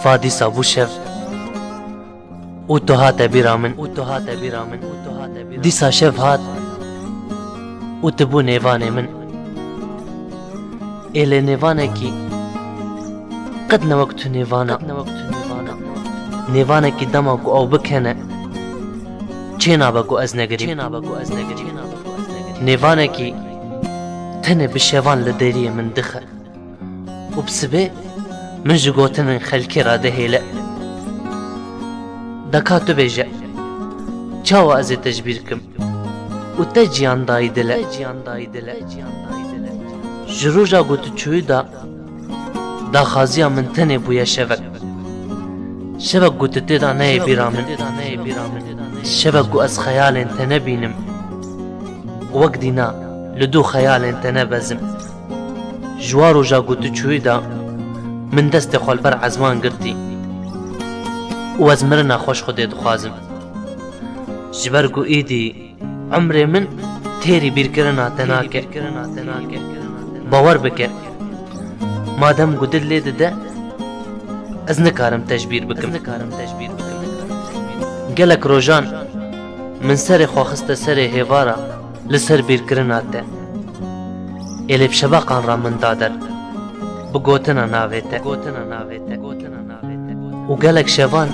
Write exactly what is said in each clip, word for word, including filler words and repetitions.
Va dîsa bû şev û tu hate bîra min. Û tu hate bîra min. Dîsa şev hat û tu bû nêvanê min. Ê lê nêvanekî qet ne wek tu nêvana. Nêvanekî dema ku ew bikene, çê nabe ku ez negirîm. Nêvanekî tenê bi şevan li deriyê min dixe. Û bi sibê min ji gotinên xelkê re dihêle. De ka tu bêje, çawa ez ê te ji bîr kim? Û te ciyan dayî dile. Ji roja ku tu çûyî de, daxwaziya min tenê bûye şevek. Şevek ku tu tê de neyê bîra min. Şevek ku ez xeyalên te nebînim. Wek dîna li dû xeyalên te nebezim. Ji wa roja ku tu çûyî de, min destê xwe li ber ezman girtî û ez mirina xwe ji Xwedê dixwazim. Ji ber ku îdî umrê min têrî bîrkirina te nake. Bawer bike, madem ku dil lê dide, ez nikarim te ji bîr bikim. Gelek rojan min serê xwe xiste serê hêvara li ser bîrkirina te. Ê lê bi şebeqan re min da der, bi gotina navê te. Û gelek şevan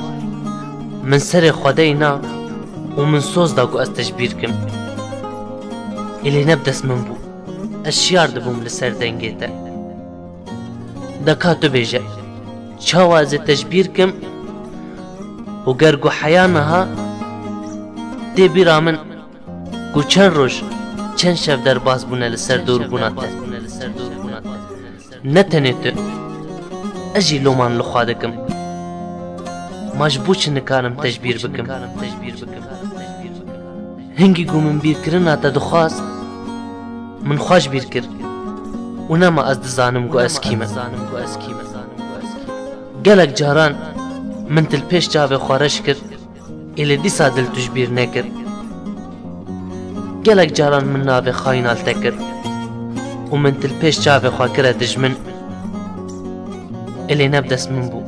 min serê xwe deyna û min soz da ku ez te ji bîr kim. Ê lê ne bi dest min bû. Ez şiyar dibûm li ser dengê te. De ka tu bêje, çawa ez ê te ji bîr kim? Û ger ku heya niha tê bîra min ku çend roj, çend şev derbas bûne li ser dûrbûna te. Ne tenê tu, ez jî loman li xwe dikim. Ma ji bo çi nikarim te ji bîr bikim? Hingî ku min bîrkirina te dixwast, min xwe ji bîr kir û nema ez dizanim ku ez kî me. Gelek caran min tu li pêş çavê xwe reş kir, ê lê dîsa dil tu ji bîr nekir. Gelek caran min navê xayîna li te kir û min tu li pêş çavê xwe kire dijmin, ê lê ne bi dest min bû,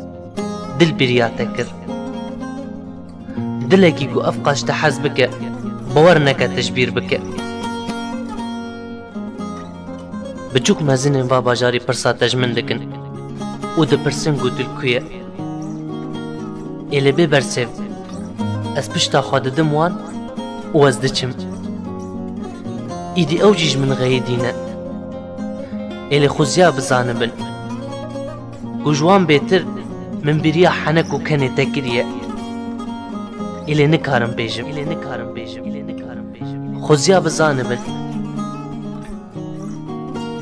dil bîriya te kir. Dilekî ku ev qaş te hez bike, bawer neke te ji bîr bike. Biçûk mezinên va bajarî pirsa te ji min dikin û dipirsin ku tu li ku ye. Ê lê bê bersêv, ez pişta xwe didim wan û ez diçim. Îdî ew jî ji min xeyidî ne. Ê lê xuziya bizanibin ku ji wan bêtir min bîriya henek û kenê te kiriye. Ê lê nikarim bêjim. Xuziya bizanibin.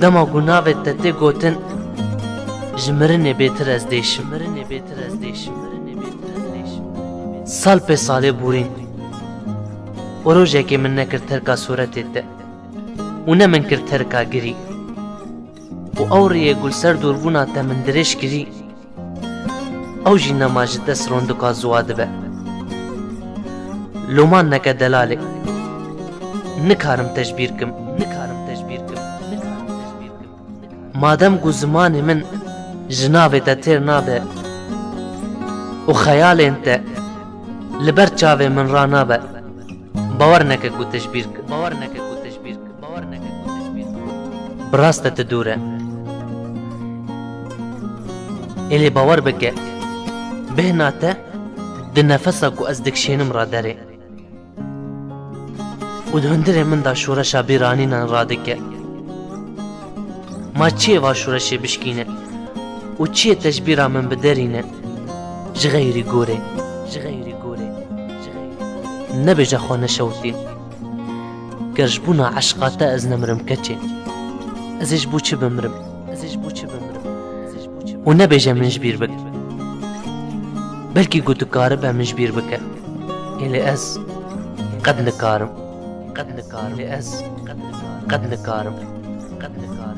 Dema ku navê te tê gotin, ji mirinê bêtir ez dêşim. Sal pê salê borîn û rojekê min nekir terka sûretê te û ne min kir terka girî. Û ew rêyê ku li ser dûrbûna te min dirêj kirî, ew jî nema ji dest rondika ziwa dibe. Loman neke delalê. Nikarim te ji bîr kim. Nikarim te ji bîr kim. Nikarim te ji bîr kim. Madem ku zimanê min ji navê te têr nabe û xeyalên te li ber çavê min ranabe, bawer neke ku te ji bîr kim. Bawer neke ku te ji bîr kim. Bi rast e tu dûr e. Ê lê bawer bike, bêhna te di nefesa ku ez dikişênim re derê. Û di hundirê min de şoreşa bîranînan radike. Ma çiyê va şoreşê bişkîne û çiyê te ji bîra min biderîne? Ji xeyrî gorê, ji xeyrî gorê, ji xeyrî gorê. Nebêje xwe neşewtîn. Ger ji bona eşqa te ez nemirim keçê, ez ê ji bo çi bimirim? Ez ê ji bo çi bimirim? Ez ê ji bo çi bimirim? Û nebêje min ji bîr bik. Belkî ku dikaribe min ji bîr bike. Ê lê ez qet nikarim. Qet nikarim. Ê lê ez qet nikarim. Qet nikarim.